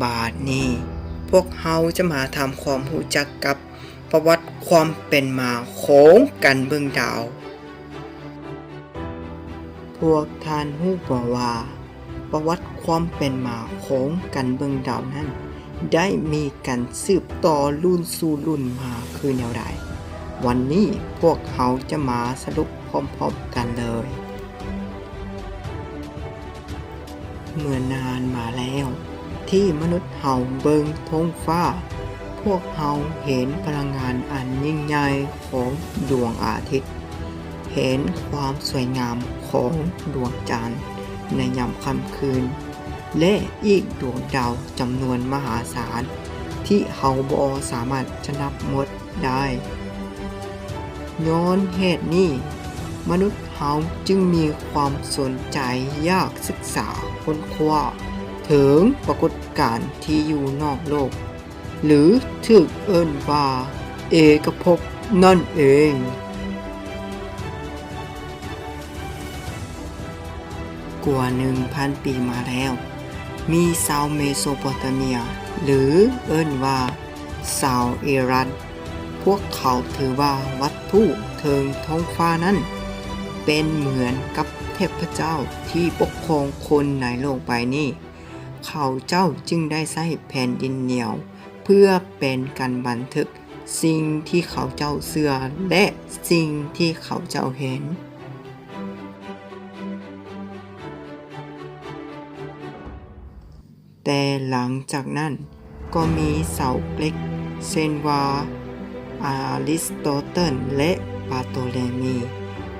ບາດນີ້ພວກເຮົາຈະມາທຳຄວາມຮູ້ຈັກກັບປະຫວັດຄວາມເປັນມາຂອງການເບິ່ງດາວ. ພວກທ່ານຮູ້ບໍ່ວ່າ ປະຫວັດຄວາມເປັນມາຂອງການເບິ່ງດາວນັ້ນ ໄດ້ມີການສືບຕໍ່ລຸ້ນສູ່ລຸ້ນມາຄືແນວໃດ? ວັນນີ້ພວກເຮົາຈະມາສະຫຼຸບພ້ອມໆກັນເລີຍ. ເມື່ອນານມາແລ້ວ ທີ່ມະນຸດເຮົາເບິ່ງທ້ອງຟ້າ, ພວກເຮົາເຫັນພະລັງງານອັນຍິ່ງໃຫຍ່ຂອງດວງອາທິດ, ເຫັນຄວາມສວຍງາມຂອງດວງຈັນໃນຍາມຄ່ຳຄືນ ແລະ ອີກດວງດາວຈຳນວນມະຫາສານທີ່ເຮົາບໍ່ສາມາດຈະນັບໝົດໄດ້. ຍ້ອນເຫດນີ້, ມະນຸດເຮົາຈຶ່ງມີຄວາມສົນໃຈຢາກສຶກສາຄົ້ນຄວ້າເຖິງປາກົດການທີ່ຢູ່ນອກໂລກ ຫຼື ຖືກເອີ້ນວ່າເອກະພົບນັ້ນເອງ. ກວ່າໜຶ່ງພັນປີມາແລ້ວ, ມີຊາວເມໂສໂປຕາເມຍ ຫຼື ເອີ້ນວ່າຊາວອີຣັນ, ພວກເຂົາຖືວ່າວັດຖຸເທິງທ້ອງຟ້ານັ້ນເປັນເໝືອນກັບເທບພະເຈົ້າທີ່ປົກຄອງຄົນໃນໂລກໃບນີ້. ເຂົາເຈົ້າຈຶ່ງໄດ້ໃຊ້ແຜ່ນດິນໜຽວເພື່ອເປັນການບັນທຶກສິ່ງທີ່ເຂົາເຈົ້າເຊື່ອ ແລະ ສິ່ງທີ່ເຂົາເຈົ້າເຫັນ. ແຕ່ຫຼັງຈາກນັ້ນກໍມີຊາວເກຣັກ ເຊັ່ນວ່າ ອາລິສໂຕເຕີນ ແລະ ບາໂຕເລມີ,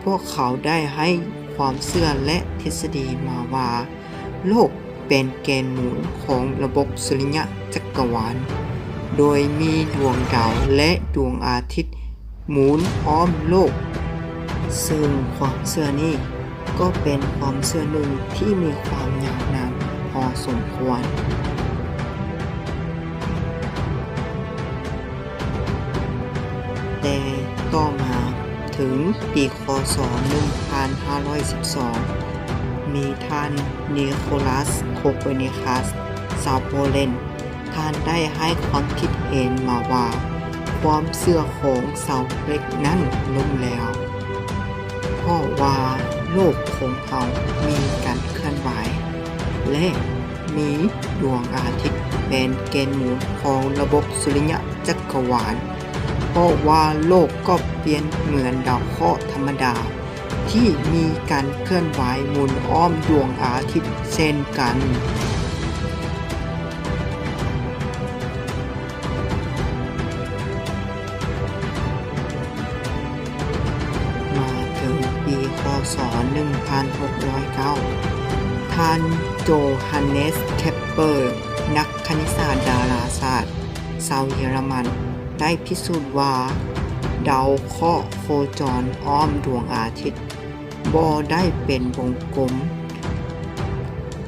ພວກເຂົາໄດ້ໃຫ້ຄວາມເຊື່ອ ແລະ ທິດສະດີມາວ່າ ໂລກເປັນແກນໝູນຂອງລະບົບສຸລິຍະຈັກກະວານ, ໂດຍມີດວງດາວ ແລະ ດວງອາທິດໝູນອ້ອມໂລກ, ເຊິ່ງຄວາມເຊື່ອນີ້ກໍເປັນຄວາມເຊື່ອໜຶ່ງທີ່ມີຄວາມຍາວນານພໍສົມຄວນ. ແຕ່ຕໍ່ມາເຖິງປີ ຄ.ສ. ໜຶ່ງພັນຫ້າຮ້ອຍສິບສອງ ມີທ່ານ ນິໂຄລັສ ໂຄເປີນິຄັສ ຊາວໂປແລນ, ທ່ານໄດ້ໃຫ້ຄວາມຄິດເຫັນມາວ່າ ຄວາມເຊື່ອຂອງຊາວເກຣັກນັ້ນລົ້ມແຫຼວ, ເພາະວ່າໂລກຂອງເຮົາມີການເຄື່ອນໄຫວ ແລະ ມີດວງອາທິດເປັນແກນໝູນຂອງລະບົບສຸລິຍະຈັກກະວານ, ເພາະວ່າໂລກກໍປ່ຽນເໝືອນດາວເຄາະທຳມະດາທີ່ມີການເຄື່ອນໄຫວໝູນອ້ອມດວງອາທິດເຊັ່ນກັນ. ມາເຖິງປີ ຄ.ສ. ໜຶ່ງພັນຫົກຮ້ອຍເກົ້າ ທ່ານ ໂຈຮານເນສ ເຄບເປີ ນັກຄະນິດສາດດາລາສາດຊາວເຢຍລະມັນ ໄດ້ພິສູດວ່າ ດາວເຄາະໂຄຈອນອ້ອມດວງອາທິດບໍ່ໄດ້ເປັນວົງກົມ,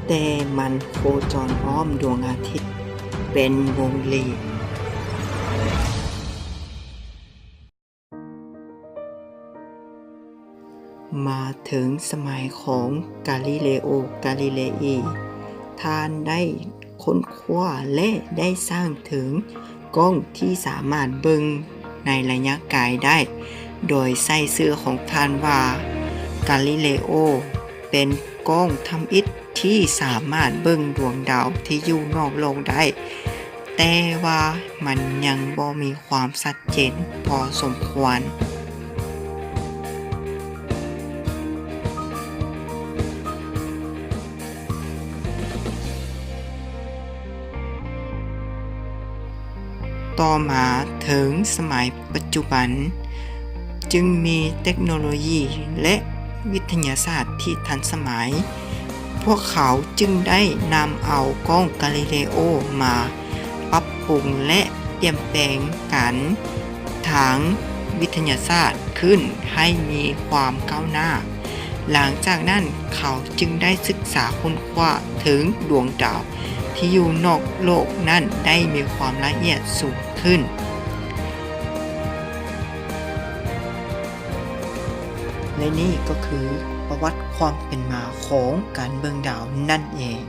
ແຕ່ມັນໂຄຈອນອ້ອມດວງອາທິດເປັນວົງລີບ. ມາເຖິງສະໄໝຂອງກາລີເລໂອ ກາລີເລອີ, ທ່ານໄດ້ຄົ້ນຄວ້າ ແລະ ໄດ້ສ້າງເຖິງກ້ອງທີ່ສາມາດເບິ່ງໃນໄລຍະໄກໄດ້, ໂດຍໃຊ້ຊື່ຂອງທ່ານວ່າ ກາລີເລໂອ ເປັນກ້ອງທຳອິດທີ່ສາມາດເບິ່ງດວງດາວທີ່ຢູ່ນອກໂລກໄດ້, ແຕ່ວ່າມັນຍັງບໍ່ມີ ຄວາມຊັດເຈນພໍສົມຄວນ. ຕໍ່ມາເຖິງສະໄໝປັດຈຸບັນ ຈຶ່ງມີເຕັກໂນໂລຢີ ແລະ ວິທະຍາສາດທີ່ທັນສະໄໝ. ພວກເຂົາຈຶ່ງໄດ້ນຳເອົາກ້ອງກາລີເລໂອມາປັບປຸງ ແລະ ປ່ຽນແປງການທາງວິທະຍາສາດຂຶ້ນໃຫ້ມີຄວາມກ້າວໜ້າ. ຫຼັງຈາກນັ້ນເຂົາຈຶ່ງໄດ້ສຶກສາຄົ້ນຄວ້າເຖິງດວງດາວທີ່ຢູ່ນອກໂລກນັ້ນໄດ້ມີຄວາມລະອຽດສູງຂຶ້ນ. ແລະນີ້ກໍຄືປະຫວັດຄວາມເປັນມາຂອງການເບິ່ງດາວນັ້ນເອງ.